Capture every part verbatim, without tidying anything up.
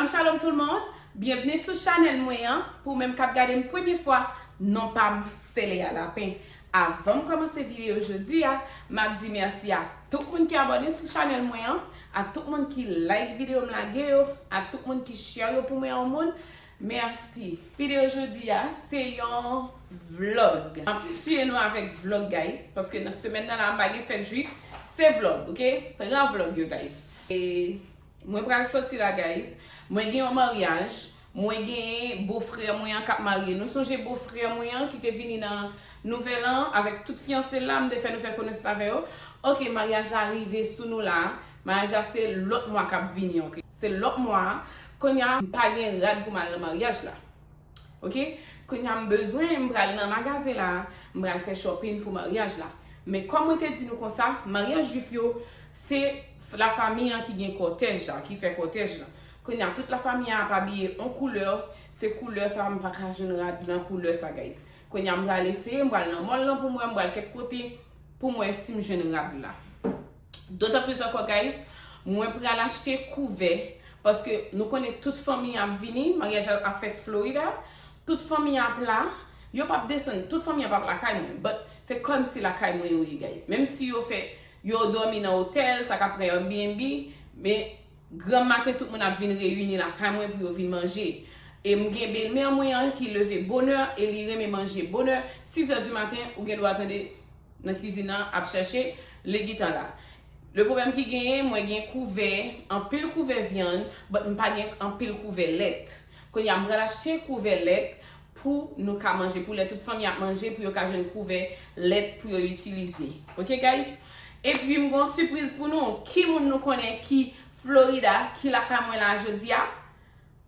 Shalom tout le monde, byenvni sou chanèl mwen an. Pou ou menm k ap gade m premye fwa, non pa m se Lea Lapin. Avan m kòmanse videyo jodi a, m ap di mèsi a tout moun ki abòne sou chanèl mwen an, a tout moun ki like videyo m lage yo, a tout moun ki share yo pou mwen yon moun. Mèsi. Videyo jodi a, se yon vlog. M ap tiye nou avèk vlog, guys, paske nan semèn nan la, m pa gen fèt jwif. Se vlog, ok? Pran vlog yo, guys. E mwen pral sòti la, guys. Mwen gen yon maryaj. Mwen gen bofrè mwen an k ap marye. Nou sonje bofrè mwen an ki te vini nan nouvèl an avèk tout fiyanse l la, m te fè nou fè konesans avè yo. Ok, maryaj la rive sou nou la. Maryaj la se lòt mwa k ap vini, ok? Se lòt mwa. Kounye a, m pa gen rad pou m al nan maryaj la. Ok? Kounye a, m bezwen, m pral nan magazen la, m pral fè shopping pou maryaj la. Men kòm mwen te di nou konsa, maryaj jwif yo, se f- lafanmi an ki gen kòtèj la, ki fè kòtèj la. Kounye a, tout lafanmi an ap abiye on koulè, se koulè sa, m pa ka jwenn rad nan koulè sa, guys. Kounye a, m pral eseye, m pral nan mall lan pou m wè, m pral kèk kote pou m wè si m jwenn rad la. Dotan plis ankò, guys, mwen pral achte kouvè, paske nou konnen tout fanmi ap vini, maryaj la ap fèt Florida, tout fanmi ap la, yo p ap desann, tout fanmi an p ap lakay mwen, but se kòmsi lakay mwen yo ye, guys. Menm si yo fè, yo dòmi nan otèl, sa ka pran Airbnb, men granm maten tout moun ap vin reyini lakay mwen pou yo vin manje. E m gen belmè mwen an ki leve bonè e li renmen manje bonè. Sis è di maten, ou gen dwa tande nan kizin nan ap chèche legitan la. Le pwoblèm ki genyen, mwen gen kouvè, anpil kouvè vyann, but m pa gen anpil kouvè lèt. Kounye a, m pral achte kouvè lèt pou nou ka manje, pou lè tout fanmi ap manje, pou yo ka jwenn kouvè lèt pou yo itilize. Ok, guys? Epi m gen yon sipriz pou nou. Ki moun nou konnen ki Florida, ki lakay mwen la jodi a?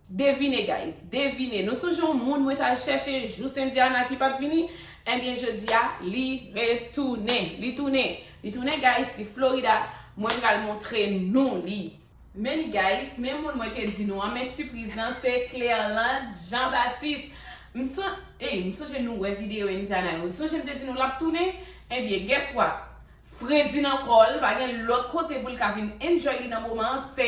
Devine, guys, devine. Nou sonje yon moun mwen t al chèche jous Indiana ki pa t vini? Ebyen, jodi a, li retounen. Li tounen. Li tounen, guys, li Florida. Mwen pral montre nou li. Men li, guys, men moun mwen te di nou an, men sipriz lan, se Clairlande Jean Baptiste. M son, ey, m sonje nou wè videyo Indiana yo. M sonje m te di nou l ap tounen. Ebyen, guess what? Fredi nan kò l, pa gen lòt kote pou l ka vin enjoy li nan moman an, se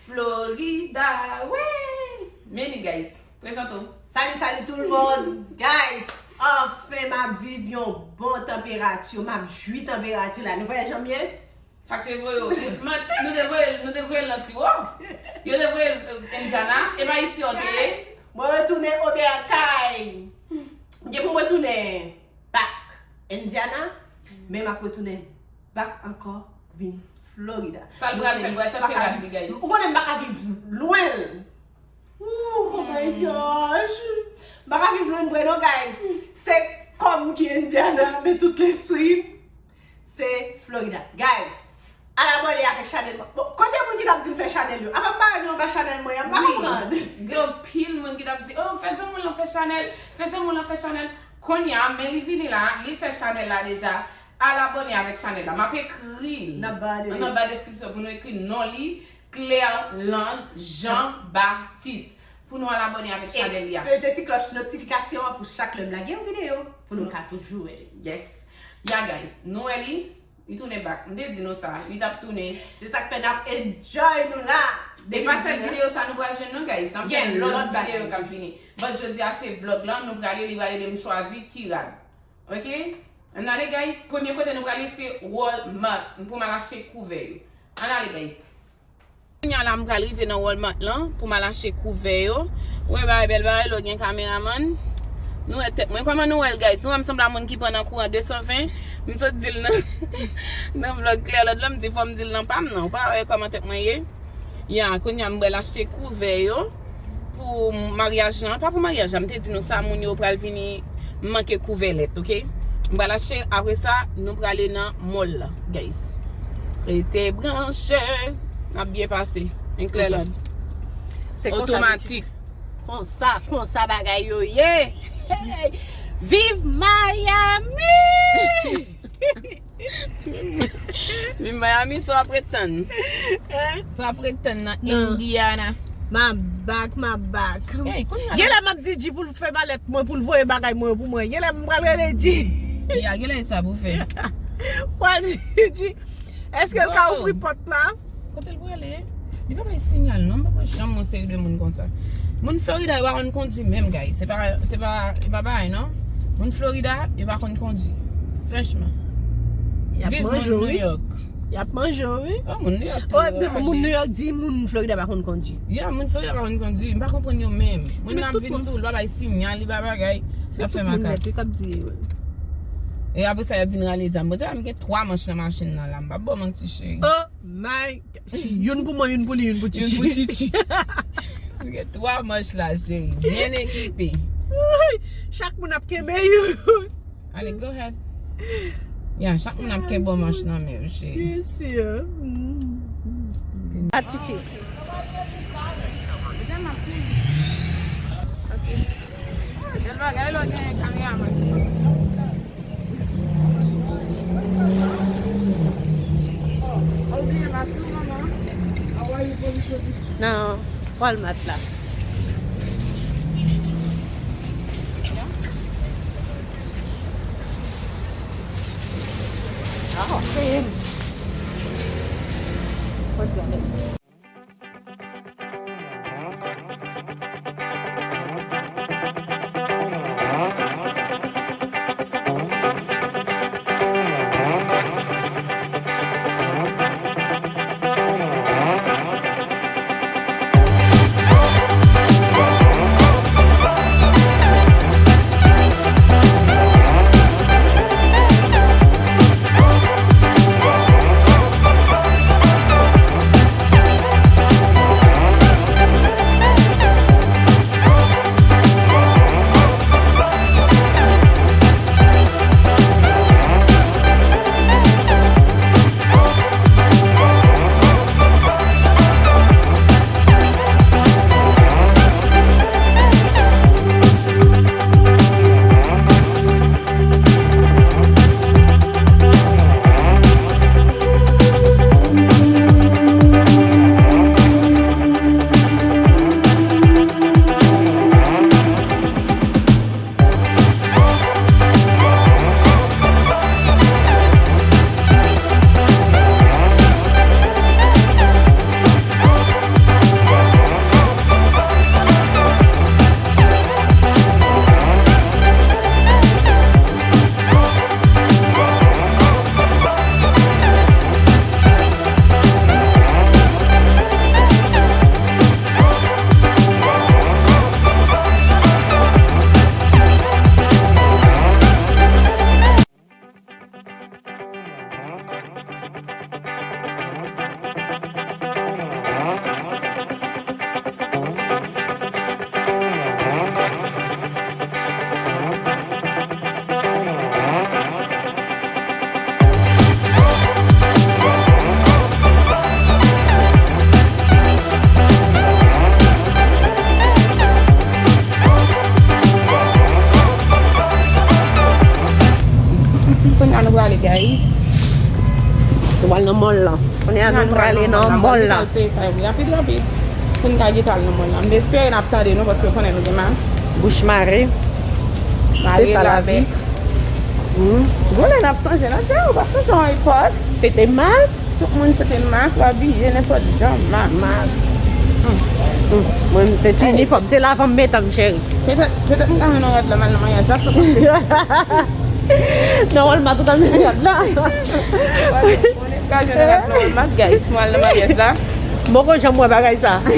Florida, wi! Men li, guys, prezante w. Salut, salut tout le monde! Guys, anfen m ap viv yon bon tanperati, m ap jwi tanperati la. Nou pa wè jan m ye? Sa k te voye w? Nou te voye l, nou te voye l nan siwo. Yo te voye l, eh, Indiana, e pa isi yo te ye. Guys, mwen retounen obè kay. Gen pou mwen retounen back Indiana, men m ap retounen back ankò vin Florida. Sa l pral fè, l pral chache rad li, guys. Ou konnen m pa ka viv lwen l. Ooh, oh my gosh. M pa ka viv lwen vre non, guys. Se kò m ki Indiana, men tout lespri m se Florida. Guys, al abòne avèk chanèl mwen. Bon, kote moun ki t ap di m fè chanèl yo? Apa m pa wè nou anba chanèl mwen an, m pa konprann. Gen anpil moun ki t ap di, oh, fè zanmi w lan fè chanèl, fè zanmi w lan fè chanèl. Kounye a, men li vini la, li fè chanèl la deja. Al abòne avèk chanèl la. M ap ekri l nan ba deskripsyon pou nou ekri non li, Clairlande Jean Baptiste. Pou nou al abòne avèk chanèl li a. E peze ti klòch notifikasyon an pou chak lè m lage yon videyo, pou nou ka toujou wè li. Yes. Ya, guys, nou wè li, li tounen back. M te di nou sa, li t ap tounen. Se sa k fè n ap enjoy nou la. E pa sèl videyo sa nou pral jwenn non, guys. N ap fè lòt videyo k ap vini. But jodi a se vlog lan, nou prale, li prale de m chwazi ki rad. Ok? Ann ale, guys. Premye kote nou prale se Walmart pou m al achte kouvè yo. Ann ale, guys. Kounye a la, m pral rive nan Walmart lan pou m al achte kouvè yo. Ou wè bagay bèl bagay, lè w gen kameramann. Nou wè tèt mwen. Kòman nou wè l, guys? Nou wè m sanble a moun ki pran nan kouran de san ven. M sot di l nan, nan vlog Clairlande lan, m di fò m di l nan pa m nan. Ou pa wè kòman tèt mwen ye? Ya, kounye a m pral achte kouvè yo pou maryaj lan. Pa pou maryaj la, m te di nou sa, moun yo pral vini manke kouvè lèt, ok? M pral achte, apre sa, nou prale nan mall la, guys. Rete branche, n ap byen pase. Men Clairlande. Se konsa, otomatik. Konsa, konsa bagay yo ye. Hey! Viv Miami! Li Miami, sa w ap ret tann. Sa w ap ret tann nan Indiana. Ma bak, ma bak. Hey, kounye a. Genlè m ap di G pou l fè malèt mwen, pou l voye bagay mwen yo pou mwen. Genlè m pral rele G. Ya, genlè e sa pou fè. Pral di G, èske l ka ouvri pòt la? Kote l prale? Li pa bay sinyal non, m pa kwè janm yon seri de moun konsa. Moun Florida yo pa konn kondwi menm, guys. Se pa, se pa, se pa bagay non. Moun Florida yo pa konn kondwi. Franchman. Y ap Viv manje moun w, New wi. York. Y ap manje w, wi. Oh, moun New York Oh, tou men moun raje. New York di moun Florida pa konn kondwi. Ya, moun Florida pa konn kondwi. M pa konprann yo menm. Moun Men nan ap tout vin moun sou wout, pa bay sinyal, li pa bagay. Sa Se ap fè tout moun makak. Nèt, wi, k ap di, wi. E apre sa, y ap vin rale zam. Bon, m gen twa manch nan machin nan la. M pa ba w manti, cheri. Oh my God. Youn pou mwen, youn pou li, youn pou Youn Chichi. pou Chichi. M gen twa manch la, cheri. Byen ekipe. Woy, chak moun ap kenbe youn. Ale, go ahead. Ya, chak moun ap kenbe yon manch nan men yo, cheri. Byen si. Mm. A Chichi. Bèl bagay, lè w gen kameraman. Ou bliye mask ou, manman? Nan Walmart la. Ah, ok. Fò di anlè. Kounye a nou prale, guys. Nou pral nan mall la. Kounye a nou prale nan mall la. Rapid, rapid. Pou n ka gentan al nan mall la. M espere n ap tande nou paske w konnen nou gen mas. Bouch mare. Se sa lavi. Gon lè n ap sonje nan di, ou pa sonje yon epòk. Se te mas. Tout moun se te mas, w abiye nenpòt jan, mas. Mas. Mwen, se ti inifòm, se lavan m metan m, cheri. Petèt, petèt m ka jwenn yon rad la, m al nan maryaj la, sou kote. Nan Walmart ou t al nan rad la. Bon, ka jwenn rad nan Walmart, guys, pou al nan maryaj la. M poko janm wè bagay sa. Ou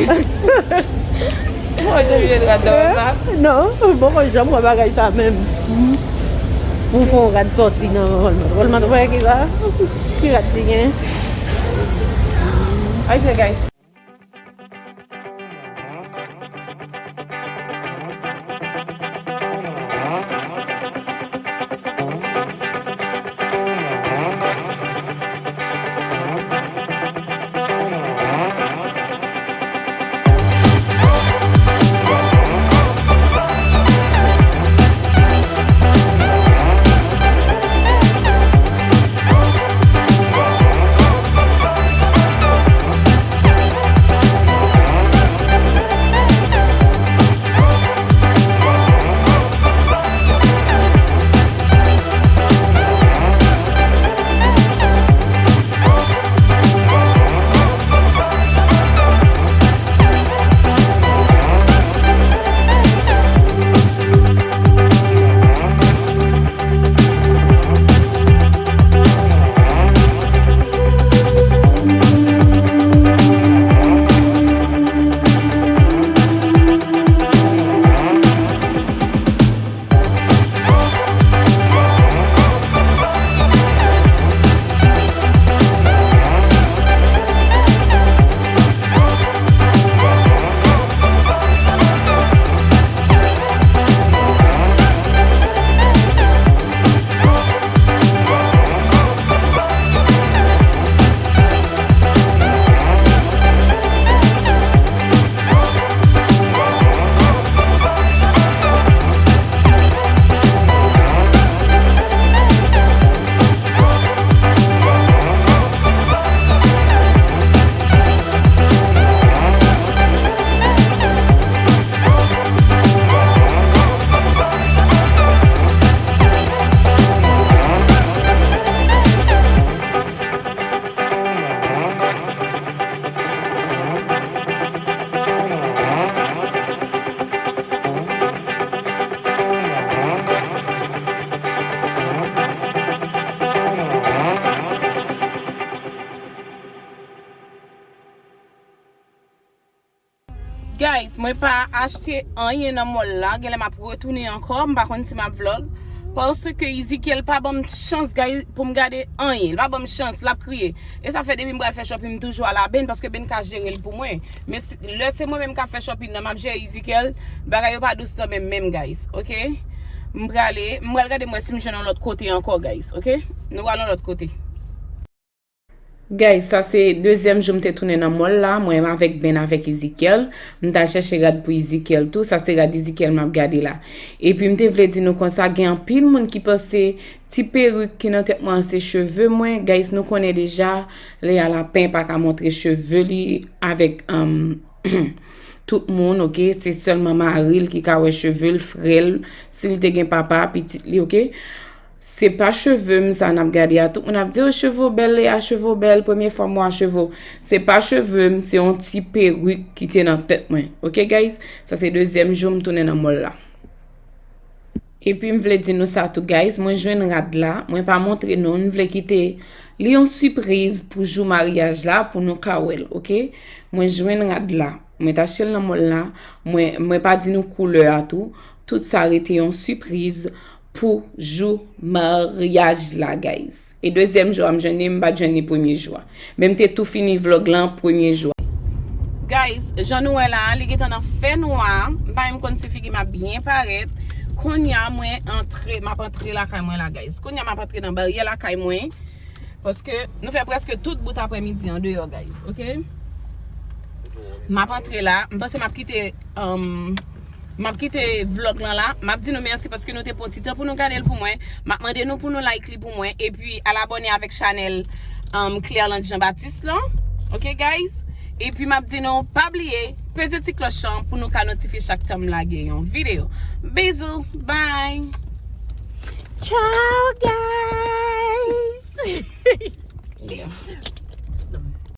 poko janm jwenn rad nan Walmart? Non, m poko janm wè bagay sa menm. Pou fè yon rad sòti nan Walmart. Walmart, ou wè ki sa? Ki rad li gen? Ok, guys. Guys, mwen pa achte anyen nan mall la. Genlè m ap retounen ankò. M pa konn si m ap vlog. Paske Ezekiel pa ban m chans, guys, pou m gade anyen. Li pa ban m chans, l ap kriye. E sa fè depi m pral fè shopping, m toujou al a Ben, paske Ben ka jere l pou mwen. Men si, lè se mwen menm k ap fè shopping nan, m ap jere Ezekiel, bagay yo pa dous nan men m menm, guys, oke? M prale, m pral gade mwen si m jwenn yon lòt kote ankò, guys, oke? Nou pral yon lòt kote. Guys, sa se dezyèm jou m te tounen nan mall la, mwen avèk Ben avèk Ezekiel. M t al chèche rad pou Ezekiel tou, sa se rad Ezekiel m ap gade la. Epi m te vle di nou konsa, gen anpil moun ki panse ti perik ki nan tèt mwen an se cheve mwen. Guys, nou konnen deja, Lea Lapin pa ka montre cheve li avèk, um, tout moun, oke? Se sèlman mari l ki ka wè cheve l, frè l, si l te gen papa, pitit li, oke? Se pa cheve m sa n ap gade a. Tout moun ap di, "Oh, cheve w bèl, Lea, cheve w bèl, premye fwa m wè cheve w." Se pa cheve m, se yon ti perik ki te nan tèt mwen. Oke, guys? Sa se dezyèm jou m tounen nan mall la. Epi m vle di nou sa tou, guys, mwen jwenn rad la, mwen pa montre nou, m vle kite li yon sipriz pou jou maryaj la, pou nou ka wè l, oke? Mwen jwenn rad la, mwen t achte l nan mall la, mwen, mwen pa di nou koulè a tou, tout sa rete yon sipriz pou jou maryaj la, guys. E dezyèm jou a m jwenn li, m pa t jwenn li premye jou a. Men m te tou fini vlog lan premye jou a. Guys, jan nou wè la, li gentan nan fè nwa. M pa menm konn si figi m ap byen parèt. Kounye a mwen antre, m ap antre lakay mwen la, guys. Kounye a m ap antre nan baryè lakay mwen. Paske nou fè prèske tout bout aprèmidi an deyò, guys, oke? M ap antre la. M panse m ap kite, um, m ap kite vlog lan la. M ap di nou mèsi paske nou te pran ti tan pou nou gade l pou mwen. M ap mande nou pou nou like li pou mwen. Epi al abòne avèk chanèl, um, Clairlande Jean Baptiste lan. Oke, guys? Epi m ap di nou, pa bliye, peze ti klòch lan pou nou ka notifye chak tan m lage yon videyo. Bizou, bye! Ciao, guys! Yeah.